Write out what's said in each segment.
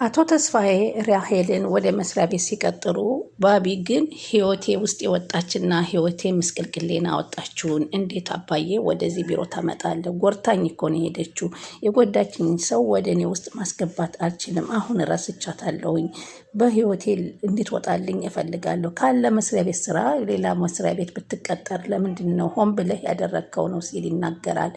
አቶ ተስፋዬ ራሄልን ወደ መስሪያ ቤት ሲቀጥሩ ባቢ ግን ህይወቴ ውስጥ የወጣችና ህይወቴ ምስቅልቅሌን አወጣችውን እንዴት አባዬ ወደዚህ ቢሮ ታመጣለህ? ጎርታኝ እኮ ነው የሄደችው። የጎዳችኝ ሰው ወደ እኔ ውስጥ ማስገባት አልችልም። አሁን ረስቻታለሁኝ። በህይወቴ እንድትወጣልኝ እፈልጋለሁ። ካለ መስሪያ ቤት ስራ ሌላ መስሪያ ቤት ብትቀጠር ለምንድን ነው ሆን ብለህ ያደረግከው ነው ሲል ይናገራል።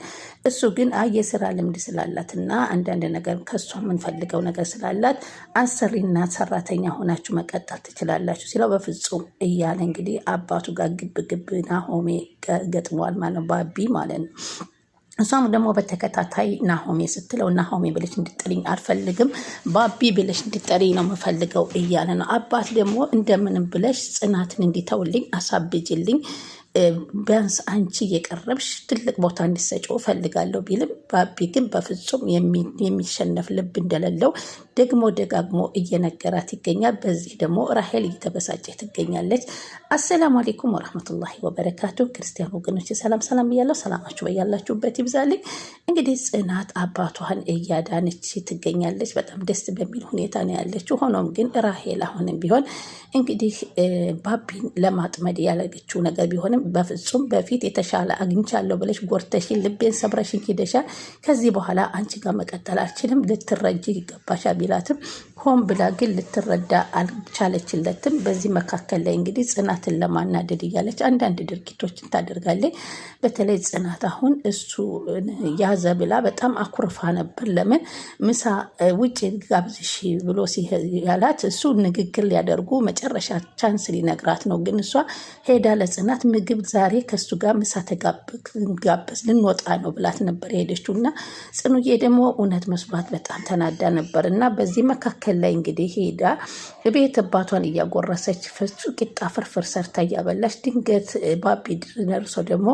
እሱ ግን አይ የስራ ልምድ ስላላትና አንዳንድ ነገር ከእሷ የምንፈልገው ነገር ስላላት አሰሪና ሰራተኛ ሆናችሁ መቀጠል ትችላላችሁ ሲለው በፍጹም እያለ እንግዲህ አባቱ ጋር ግብ ግብ ናሆሜ ገጥሟል ማለት ነው፣ ባቢ ማለት ነው። እሷም ደግሞ በተከታታይ ናሆሜ ስትለው ናሆሜ ብለሽ እንድጠሪኝ አልፈልግም፣ ባቢ ብለሽ እንድጠሪኝ ነው የምፈልገው እያለ ነው። አባት ደግሞ እንደምንም ብለሽ ጽናትን እንዲተውልኝ አሳብጅልኝ ቢያንስ አንቺ እየቀረብሽ ትልቅ ቦታ እንዲሰጪው እፈልጋለሁ ቢልም ባቢ ግን በፍጹም የሚሸነፍ ልብ እንደሌለው ደግሞ ደጋግሞ እየነገራት ይገኛል። በዚህ ደግሞ ራሄል እየተበሳጨ ትገኛለች። አሰላሙ አሌይኩም ወራህመቱላሂ ወበረካቱ። ክርስቲያን ወገኖች ሰላም ሰላም እያለው ሰላማችሁ በያላችሁበት ይብዛልኝ። እንግዲህ ጽናት አባቷን እያዳነች ትገኛለች። በጣም ደስ በሚል ሁኔታ ነው ያለችው። ሆኖም ግን ራሄል አሁንም ቢሆን እንግዲህ ባቢን ለማጥመድ ያለገችው ነገር ቢሆንም በፍጹም በፊት የተሻለ አግኝቻለሁ ብለሽ ጎርተሽን ልቤን ሰብረሽን ሂደሻል። ከዚህ በኋላ አንቺ ጋር መቀጠል አልችልም፣ ልትረጂ ይገባሻል ቢላትም ሆን ብላ ግን ልትረዳ አልቻለችለትም። በዚህ መካከል ላይ እንግዲህ ጽናትን ለማናደድ እያለች አንዳንድ ድርጊቶችን ታደርጋለች። በተለይ ጽናት አሁን እሱ ያዘ ብላ በጣም አኩርፋ ነበር። ለምን ምሳ ውጭ ጋብዝሽ ብሎ ያላት እሱ ንግግር ሊያደርጉ መጨረሻ chance ሊነግራት ነው። ግን እሷ ሄዳ ለጽናት ምግብ ዛሬ ከሱ ጋር ምሳ ተጋበዝ ልንወጣ ነው ብላት ነበር የሄደችው እና ጽኑዬ ደግሞ እውነት መስሏት በጣም ተናዳ ነበር እና በዚህ መካከል ላይ እንግዲህ ሄዳ ቤት አባቷን እያጎረሰች ፍጹ ቂጣ ፍርፍር ሰርታ እያበላች ድንገት ባቢ ደርሶ ደግሞ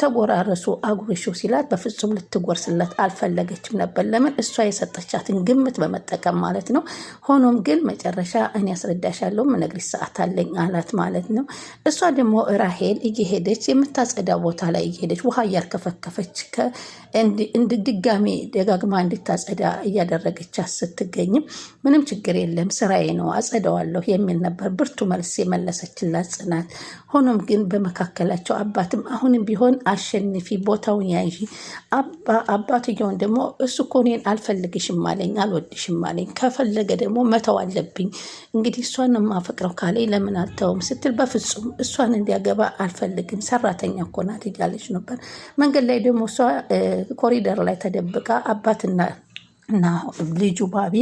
ተጎራረሱ አጉርሹ ሲላት በፍጹም ልትጎርስለት አልፈለገችም ነበር። ለምን እሷ የሰጠቻትን ግምት በመጠቀም ማለት ነው። ሆኖም ግን መጨረሻ እኔ አስረዳሻለሁ ምነግርሽ ሰዓት አለኝ አላት ማለት ነው። እሷ ደግሞ ራሄል እየሄደች የምታጸዳ ቦታ ላይ እየሄደች ውሃ እያርከፈከፈች ድጋሜ ደጋግማ እንድታጸዳ እያደረገቻት ስትገኝም ምንም ችግር የለም ስራዬ ነው አጸደዋለሁ የሚል ነበር ብርቱ መልስ የመለሰችላት ጽናት። ሆኖም ግን በመካከላቸው አባትም አሁንም ቢሆን አሸንፊ፣ ቦታውን ያዢ። አባትየውን ደግሞ እሱ እኮ እኔን አልፈልግሽም አለኝ፣ አልወድሽም አለኝ፣ ከፈለገ ደግሞ መተው አለብኝ። እንግዲህ እሷን የማፈቅረው ካለኝ ለምን አልተውም ስትል በፍጹም እሷን እንዲያገባ አልፈልግም፣ ሰራተኛ እኮ ናት እያለች ነበር። መንገድ ላይ ደግሞ እሷ ኮሪደር ላይ ተደብቃ አባትና እና ልጁ ባቢ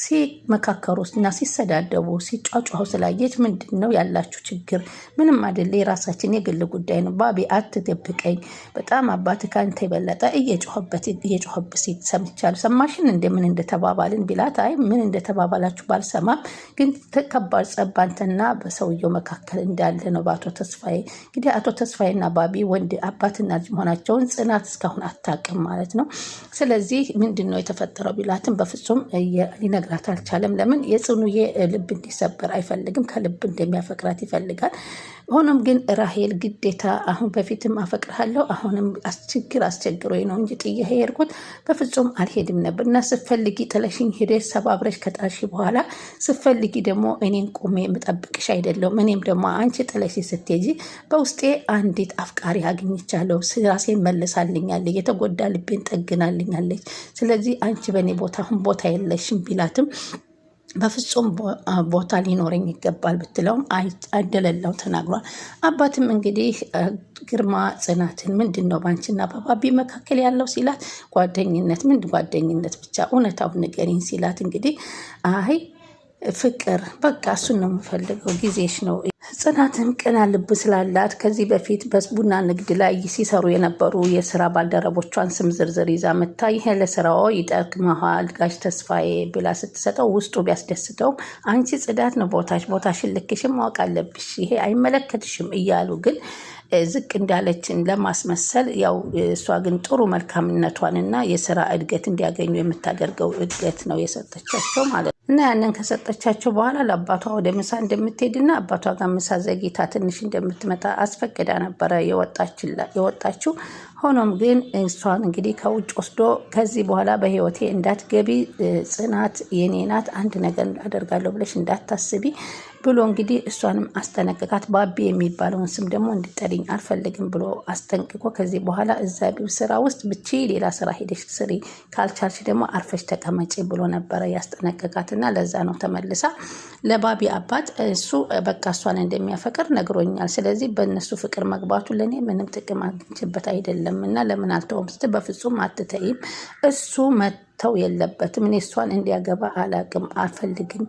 ሲመካከሩ እና ሲሰዳደቡ ሲጫጫሁ ስላየች ምንድን ነው ያላችሁ ችግር? ምንም አይደለ፣ የራሳችን የግል ጉዳይ ነው። ባቢ አትደብቀኝ፣ በጣም አባት ከአንተ የበለጠ እየጮኸበት እየጮኸበት ሰምቻለሁ። ሰማሽን እንደምን እንደተባባልን ቢላት፣ አይ ምን እንደተባባላችሁ ባልሰማም ግን ከባድ ጸብ አንተና በሰውየው መካከል እንዳለ ነው በአቶ ተስፋዬ። እንግዲህ አቶ ተስፋዬና ባቢ ወንድ አባትና ልጅ መሆናቸውን ጽናት እስካሁን አታውቅም ማለት ነው። ስለዚህ ምንድን ነው የተፈጠረው ቢላትም በፍጹም ሊነግራት አልቻለም። ለምን የጽኑዬ ልብ እንዲሰበር አይፈልግም። ከልብ እንደሚያፈቅራት ይፈልጋል። ሆኖም ግን ራሄል ግዴታ አሁን በፊትም አፈቅርሃለሁ አሁንም ችግር አስቸግሮኝ ነው እንጂ ጥዬ ሄድኩት በፍጹም አልሄድም ነበር እና ስፈልጊ ጥለሽኝ ሄደሽ ሰባብረሽ ከጣልሽ በኋላ ስፈልጊ ደግሞ እኔን ቆሜ የምጠብቅሽ አይደለሁም። እኔም ደግሞ አንቺ ጥለሽ ስትሄጂ በውስጤ አንዲት አፍቃሪ አግኝቻለሁ። ራሴን መልሳልኛለች፣ የተጎዳ ልቤን ጠግናልኛለች። ስለዚህ አንቺ በእኔ ቦታ አሁን ቦታ የለሽም ቢላትም በፍጹም ቦታ ሊኖረኝ ይገባል ብትለውም አይደለለው ተናግሯል። አባትም እንግዲህ ግርማ ጽናትን ምንድን ነው ባንቺና በባቢ መካከል ያለው ሲላት፣ ጓደኝነት ምን ጓደኝነት ብቻ እውነታውን ንገሪኝ ሲላት፣ እንግዲህ አይ ፍቅር በቃ እሱን ነው የምፈልገው ጊዜሽ ነው። ጽናትም ቅና ልብ ስላላት ከዚህ በፊት በቡና ንግድ ላይ ሲሰሩ የነበሩ የስራ ባልደረቦቿን ስም ዝርዝር ይዛ መታ ይሄ ለስራዎ ይጠቅመሃል ጋሽ ተስፋዬ ብላ ስትሰጠው ውስጡ ቢያስደስተውም አንቺ ጽዳት ነው ቦታሽ፣ ቦታሽን ልክሽም ማወቅ አለብሽ፣ ይሄ አይመለከትሽም እያሉ ግን ዝቅ እንዳለችን ለማስመሰል ያው እሷ ግን ጥሩ መልካምነቷንና የስራ እድገት እንዲያገኙ የምታደርገው እድገት ነው የሰጠቻቸው ማለት ነው። እና ያንን ከሰጠቻቸው በኋላ ለአባቷ ወደ ምሳ እንደምትሄድና አባቷ ጋር ምሳ ዘግይታ ትንሽ እንደምትመጣ አስፈቅዳ ነበረ የወጣችው። ሆኖም ግን እሷን እንግዲህ ከውጭ ወስዶ ከዚህ በኋላ በህይወቴ እንዳትገቢ፣ ጽናት የኔ ናት፣ አንድ ነገር አደርጋለሁ ብለሽ እንዳታስቢ ብሎ እንግዲህ እሷንም አስጠነቅቃት። ባቢ የሚባለውን ስም ደግሞ እንድጠሪኝ አልፈልግም ብሎ አስጠንቅቆ ከዚህ በኋላ እዛ ስራ ውስጥ ብቻ ሌላ ስራ ሄደሽ ስሪ፣ ካልቻልሽ ደግሞ አርፈሽ ተቀመጪ ብሎ ነበረ ያስጠነቅቃት እና ለዛ ነው ተመልሳ ለባቢ አባት እሱ በቃ እሷን እንደሚያፈቅር ነግሮኛል። ስለዚህ በእነሱ ፍቅር መግባቱ ለእኔ ምንም ጥቅም አግኝቼበት አይደለም እና ለምን አልተውም ስትል በፍጹም አትተይም፣ እሱ መተው የለበትም፣ እኔ እሷን እንዲያገባ አላቅም፣ አልፈልግም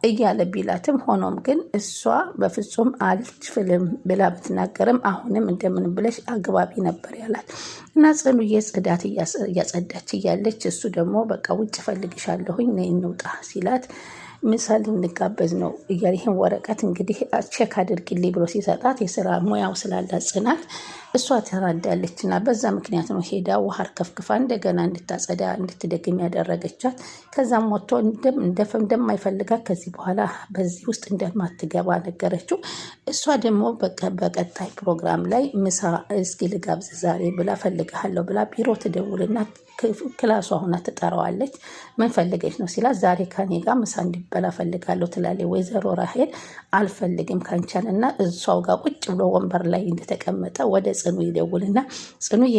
እያለ ቢላትም ሆኖም ግን እሷ በፍጹም አልችልም ብላ ብትናገርም አሁንም እንደምን ብለሽ አግባቢ ነበር ያላት እና ጽኑዬ ጽዳት እያጸዳች እያለች እሱ ደግሞ በቃ ውጭ እፈልግሻለሁኝ ነይ እንውጣ ሲላት ምሳ ልንጋበዝ ነው እያለ ይህን ወረቀት እንግዲህ check አድርጊልኝ ብሎ ሲሰጣት የስራ ሙያው ስላላት ጽናት እሷ ተራዳለች እና በዛ ምክንያት ነው ሄዳ ውሃ ከፍክፋ እንደገና እንድታጸዳ እንድትደግም ያደረገቻት። ከዛም ወጥቶ እንደማይፈልጋት ከዚህ በኋላ በዚህ ውስጥ እንደማትገባ ነገረችው። እሷ ደግሞ በቀጣይ ፕሮግራም ላይ ምሳ እስኪ ልጋብዝ ዛሬ ብላ ፈልግሃለሁ ብላ ቢሮ ትደውልና ክላሷ ሁና ትጠራዋለች። ምን ፈልገች ነው ሲላት ዛሬ ከኔ ጋር ምሳ እንዲበላ ፈልጋለሁ ትላለች። ወይዘሮ ራሄል አልፈልግም ካንቻን እና እሷው ጋር ቁጭ ብሎ ወንበር ላይ እንደተቀመጠ ወደ ጽኑ ይደውልና ጽኑዬ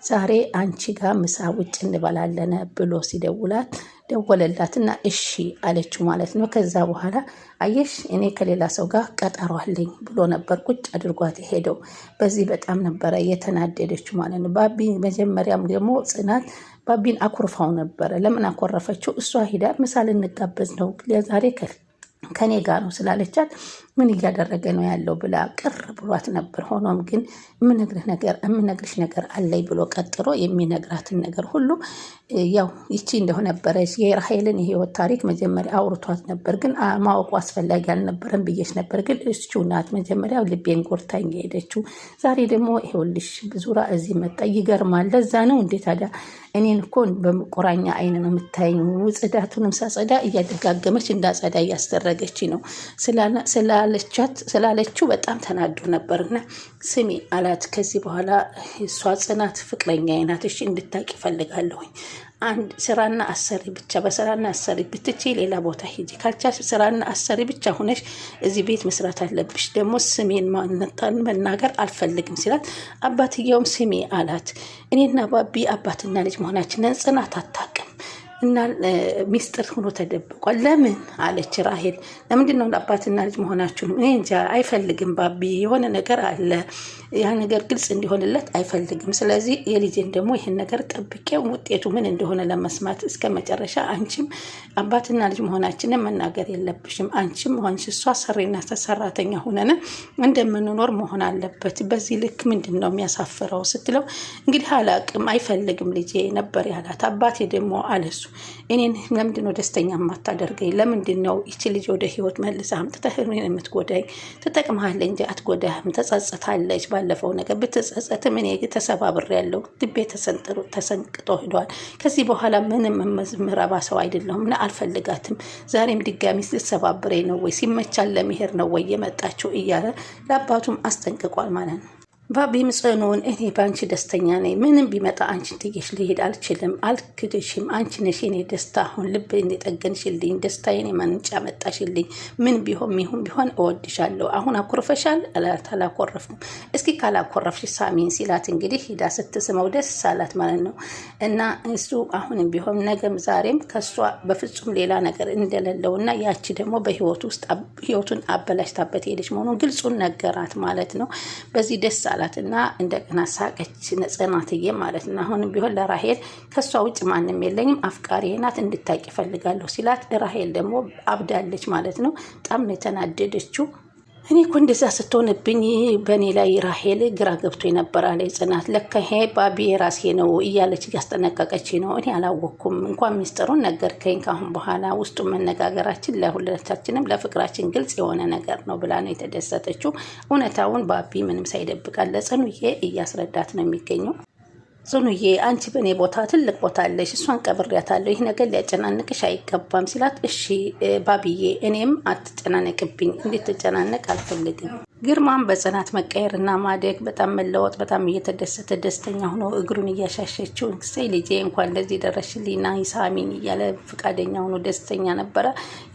ዛሬ አንቺ ጋር ምሳ ውጭ እንበላለን ብሎ ሲደውላት ደወለላትና እሺ አለችው ማለት ነው። ከዛ በኋላ አየሽ እኔ ከሌላ ሰው ጋር ቀጠሮ አለኝ ብሎ ነበር ቁጭ አድርጓት የሄደው። በዚህ በጣም ነበረ የተናደደችው ማለት ነው። ባቢ መጀመሪያም ደግሞ ጽናት ባቢን አኩርፋው ነበረ። ለምን አኮረፈችው? እሷ ሂዳ ምሳ ልንጋበዝ ነው ዛሬ ከኔ ጋር ነው ስላለቻት ምን እያደረገ ነው ያለው ብላ ቅር ብሏት ነበር። ሆኖም ግን የምነግርሽ ነገር አለኝ ብሎ ቀጥሮ የሚነግራትን ነገር ሁሉ ያው ይቺ እንደሆነበረች የራሄልን የህይወት ታሪክ መጀመሪያ አውርቷት ነበር። ግን ማወቁ አስፈላጊ አልነበረም ብዬሽ ነበር። ግን እሱ ናት መጀመሪያ ልቤን ጎርታኝ የሄደችው። ዛሬ ደግሞ ይኸውልሽ ዙራ እዚህ መጣ። ይገርማል። ለዛ ነው እንዴ ታዲያ እኔን እኮ በቁራኛ አይን ነው የምታየኝ። ጽዳቱንም ሳጸዳ እያደጋገመች እንዳጸዳ እያስደረገች ነው ስላለችው በጣም ተናዶ ነበርና ስሚ አላት። ከዚህ በኋላ እሷ ጽናት ፍቅረኛ ናት፣ እሺ እንድታቂ እፈልጋለሁኝ። አንድ ስራና አሰሪ ብቻ በስራና አሰሪ ብትቺ ሌላ ቦታ ሂጂ፣ ካልቻልሽ ስራና አሰሪ ብቻ ሆነሽ እዚህ ቤት መስራት አለብሽ። ደግሞ ስሜን መናገር አልፈልግም ሲላት፣ አባትየውም ስሜ አላት። እኔና ባቢ አባትና ልጅ መሆናችንን ጽናት አታውቅም እና ሚስጥር ሆኖ ተደብቋል። ለምን አለች ራሄል። ለምንድን ነው አባትና ልጅ መሆናችሁን? እኔ እንጃ፣ አይፈልግም ባቢ፣ የሆነ ነገር አለ። ያ ነገር ግልጽ እንዲሆንለት አይፈልግም። ስለዚህ የልጄን ደግሞ ይህን ነገር ጠብቄ ውጤቱ ምን እንደሆነ ለመስማት እስከ መጨረሻ አንቺም አባትና ልጅ መሆናችንን መናገር የለብሽም። አንቺም ሆንሽ እሷ ሰሪና ሰራተኛ ሆነን እንደምንኖር መሆን አለበት። በዚህ ልክ ምንድን ነው የሚያሳፍረው ስትለው እንግዲህ አላቅም፣ አይፈልግም ልጄ ነበር ያላት። አባቴ ደግሞ አለሱ እኔን ለምንድን ነው ደስተኛ የማታደርገኝ? ለምንድን ነው ይቺ ልጅ ወደ ህይወት መልሰህ አምጥተህ እኔን የምትጎዳኝ? ትጠቅምሃለህ እንጂ አትጎዳህም። ተጸጽታለች። ባለፈው ነገር ብትጸጸትም እኔ ተሰባብሬያለሁ፣ ልቤ ተሰንቅጦ ሂዷል። ከዚህ በኋላ ምንም ምረባ ሰው አይደለሁም እና አልፈልጋትም። ዛሬም ድጋሚ ስትሰባብረኝ ነው ወይ ሲመቻል ለመሄድ ነው ወይ የመጣችው እያለ ለአባቱም አስጠንቅቋል ማለት ነው። ባቢም ጽኑን እኔ በአንቺ ደስተኛ ነኝ፣ ምንም ቢመጣ አንቺን ጥዬሽ ልሄድ አልችልም፣ አልክድሽም። አንቺ ነሽ የኔ ደስታ፣ አሁን ልብ የጠገንሽልኝ፣ ደስታዬን የማንጫ መጣሽልኝ። ምን ቢሆን ይሁን ቢሆን እወድሻለሁ። አሁን አኩርፈሻል? አላኮረፍኩም። እስኪ ካላኮረፍሽ ሳሚን ሲላት እንግዲህ ሂዳ ስትስመው ደስ አላት ማለት ነው። እና እሱ አሁንም ቢሆን ነገም ዛሬም ከእሷ በፍጹም ሌላ ነገር እንደሌለው እና ያቺ ደግሞ በህይወቱ ውስጥ ህይወቱን አበላሽታበት ሄደች መሆኑን ግልጹን ነገራት ማለት ነው። በዚህ ደስ አላት እና እንደገና ሳቀች ጽናትዬ ማለት ነው። አሁንም ቢሆን ለራሄል ከእሷ ውጭ ማንም የለኝም አፍቃሪ ናት እንድታቂ እፈልጋለሁ ሲላት፣ ራሄል ደግሞ አብዳለች ማለት ነው። በጣም ነው የተናደደችው። እኔ እኮ እንደዛ ስትሆንብኝ በእኔ ላይ ራሄል ግራ ገብቶ የነበር አለ ጽናት። ለካ ይሄ ባቢ የራሴ ነው እያለች እያስጠነቀቀች ነው። እኔ አላወቅኩም። እንኳን ሚስጥሩን ነገርከኝ። ካሁን በኋላ ውስጡ መነጋገራችን ለሁለታችንም ለፍቅራችን ግልጽ የሆነ ነገር ነው ብላ ነው የተደሰተችው። እውነታውን ባቢ ምንም ሳይደብቃል ለጽኑዬ እያስረዳት ነው የሚገኘው። ጽኑዬ አንቺ በእኔ ቦታ ትልቅ ቦታ አለሽ፣ እሷን ቀብሬያታለሁ። ይህ ነገር ሊያጨናንቅሽ አይገባም ሲላት፣ እሺ ባብዬ እኔም አትጨናነቅብኝ፣ እንድትጨናነቅ አልፈልግም። ግርማም በጽናት መቀየርና ማደግ በጣም መለወጥ በጣም እየተደሰተ ደስተኛ ሆኖ እግሩን እያሻሸችው እሰይ ልጄ እንኳን ለዚህ ደረሽልኝና ይሳሚኝ እያለ ፈቃደኛ ሆኖ ደስተኛ ነበረ።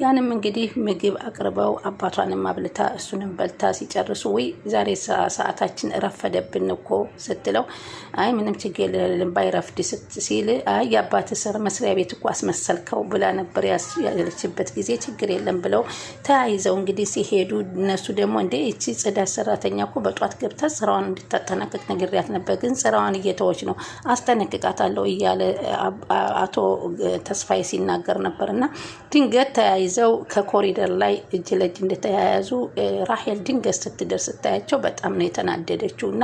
ያንም እንግዲህ ምግብ አቅርበው አባቷንም አብልታ እሱንም በልታ ሲጨርሱ ወይ ዛሬ ሰዓታችን ረፈደብን እኮ ስትለው አይ ምንም ችግር የለም ባይረፍድ ሲል አይ የአባት ስር መስሪያ ቤት እኮ አስመሰልከው ብላ ነበር ያለችበት ጊዜ ችግር የለም ብለው ተያይዘው እንግዲህ ሲሄዱ እነሱ ደግሞ እንዴ ይቺ ጽዳት ሰራተኛ እኮ በጧት ገብታ ስራዋን እንድታጠናቅቅ ነግሬያት ነበር፣ ግን ስራዋን እየተወች ነው፣ አስጠነቅቃታለሁ እያለ አቶ ተስፋዬ ሲናገር ነበር። እና ድንገት ተያይዘው ከኮሪደር ላይ እጅ ለእጅ እንደተያያዙ ራሄል ድንገት ስትደርስ ስታያቸው በጣም ነው የተናደደችው። እና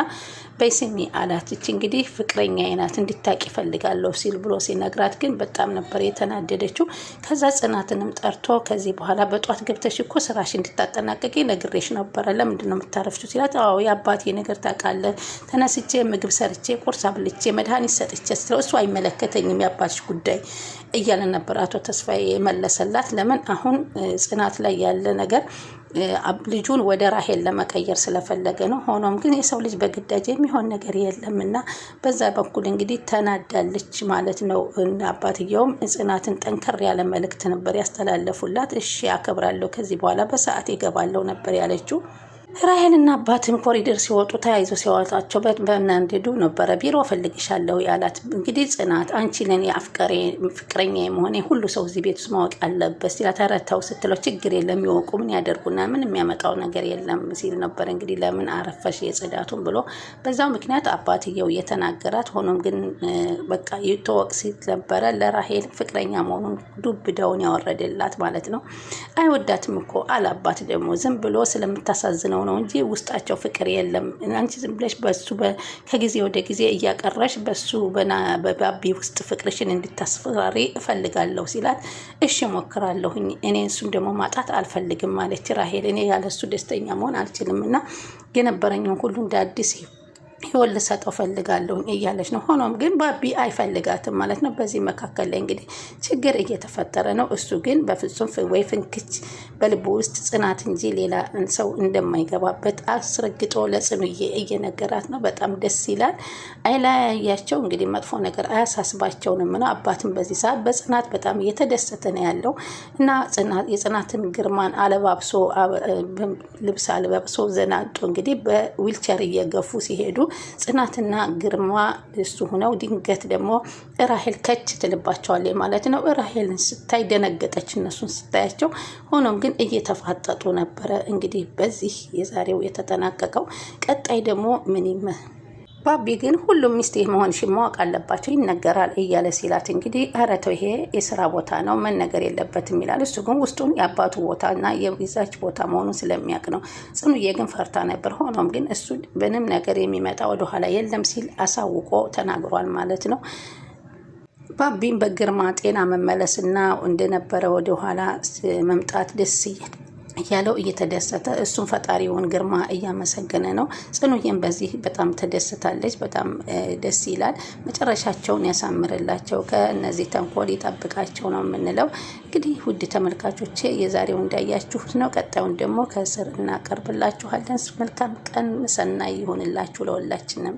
በስሚ አላት፣ እች እንግዲህ ፍቅረኛዬ ናት እንድታቂ እፈልጋለሁ ሲል ብሎ ሲነግራት ግን በጣም ነበር የተናደደችው። ከዛ ጽናትንም ጠርቶ ከዚህ በኋላ በጧት ገብተሽ እኮ ስራሽ እንድታጠናቀቂ ነግሬሽ ነበረ፣ ለምንድን ነው የምታረፍችው? ሲላት አዎ የአባቴ ነገር ታውቃለህ፣ ተነስቼ ምግብ ሰርቼ ቁርስ አብልቼ መድኃኒት ሰጥቼ ስትለው እሱ አይመለከተኝም የአባትሽ ጉዳይ እያለ ነበር አቶ ተስፋዬ የመለሰላት። ለምን አሁን ጽናት ላይ ያለ ነገር ልጁን ወደ ራሄል ለመቀየር ስለፈለገ ነው። ሆኖም ግን የሰው ልጅ በግዳጅ የሚሆን ነገር የለም እና በዛ በኩል እንግዲህ ተናዳለች ማለት ነው። አባትየውም ጽናትን ጠንከር ያለ መልእክት ነበር ያስተላለፉላት። እሺ አከብራለሁ፣ ከዚህ በኋላ በሰዓት ይገባለሁ ነበር ያለችው። ራሄልና አባትም ኮሪደር ሲወጡ ተያይዞ ሲያወጣቸው በመናደዱ ነበረ። ቢሮ እፈልግሻለሁ ያላት እንግዲህ ጽናት አንቺ ለእኔ ፍቅረኛ የመሆኔ ሁሉ ሰው እዚህ ቤት ውስጥ ማወቅ አለበት ሲላት፣ ኧረ ተው ስትለው ችግር የለም ይወቁ፣ ምን ያደርጉና ምን የሚያመጣው ነገር የለም ሲል ነበር። እንግዲህ ለምን አረፈሽ የጽዳቱን ብሎ በዛው ምክንያት አባትየው እየተናገራት፣ ሆኖም ግን በቃ ይተወቅ ሲል ነበረ። ለራሄል ፍቅረኛ መሆኑን ዱብዳውን ያወረደላት ማለት ነው። አይወዳትም እኮ አላባት ደግሞ ዝም ብሎ ስለምታሳዝነው ነው እንጂ ውስጣቸው ፍቅር የለም። አንቺ ዝም ብለሽ በሱ ከጊዜ ወደ ጊዜ እያቀረሽ በሱ በባቢ ውስጥ ፍቅርሽን እንድታስፈራሪ እፈልጋለሁ ሲላት፣ እሺ እሞክራለሁኝ እኔ እሱን ደግሞ ማጣት አልፈልግም ማለች ራሄል። እኔ ያለሱ ደስተኛ መሆን አልችልም እና የነበረኝን ሁሉ እንደ አዲስ ህይወት ልሰጠው ፈልጋለሁኝ እያለች ነው። ሆኖም ግን ባቢ አይፈልጋትም ማለት ነው። በዚህ መካከል ላይ እንግዲህ ችግር እየተፈጠረ ነው። እሱ ግን በፍጹም ወይ ፍንክች በልቡ ውስጥ ጽናት እንጂ ሌላ ሰው እንደማይገባበት አስረግጦ ለጽኑዬ እየነገራት ነው። በጣም ደስ ይላል። አይለያያቸው እንግዲህ መጥፎ ነገር አያሳስባቸውንም ነው። አባትም በዚህ ሰዓት በጽናት በጣም እየተደሰተ ነው ያለው እና የጽናትን ግርማን አለባብሶ ልብስ አለባብሶ ዘናጦ እንግዲህ በዊልቸር እየገፉ ሲሄዱ ጽናትና ግርማ እሱ ሆነው ድንገት ደግሞ ራሄል ከች ትልባቸዋለች ማለት ነው። ራሄልን ስታይ ደነገጠች፣ እነሱን ስታያቸው። ሆኖም ግን እየተፋጠጡ ነበረ። እንግዲህ በዚህ የዛሬው የተጠናቀቀው። ቀጣይ ደግሞ ምን ባቢ ግን ሁሉም ሚስቴ መሆንሽን ማወቅ አለባቸው ይነገራል እያለ ሲላት እንግዲህ ኧረ ተው ይሄ የስራ ቦታ ነው መነገር የለበትም ይላል። እሱ ግን ውስጡን የአባቱ ቦታ እና የዛች ቦታ መሆኑን ስለሚያውቅ ነው። ጽኑዬ ግን ፈርታ ነበር። ሆኖም ግን እሱ ምንም ነገር የሚመጣ ወደኋላ የለም ሲል አሳውቆ ተናግሯል ማለት ነው። ባቢም በግርማ ጤና መመለስና እንደነበረ ወደኋላ መምጣት ደስ እያለው እየተደሰተ እሱም ፈጣሪውን ግርማ እያመሰገነ ነው። ጽኑዬም በዚህ በጣም ተደስታለች። በጣም ደስ ይላል። መጨረሻቸውን ያሳምርላቸው፣ ከእነዚህ ተንኮል ይጠብቃቸው ነው የምንለው። እንግዲህ ውድ ተመልካቾቼ የዛሬው እንዳያችሁት ነው። ቀጣዩን ደግሞ ከስር እናቀርብላችኋለን። መልካም ቀን ሰናይ ይሁንላችሁ ለሁላችንም።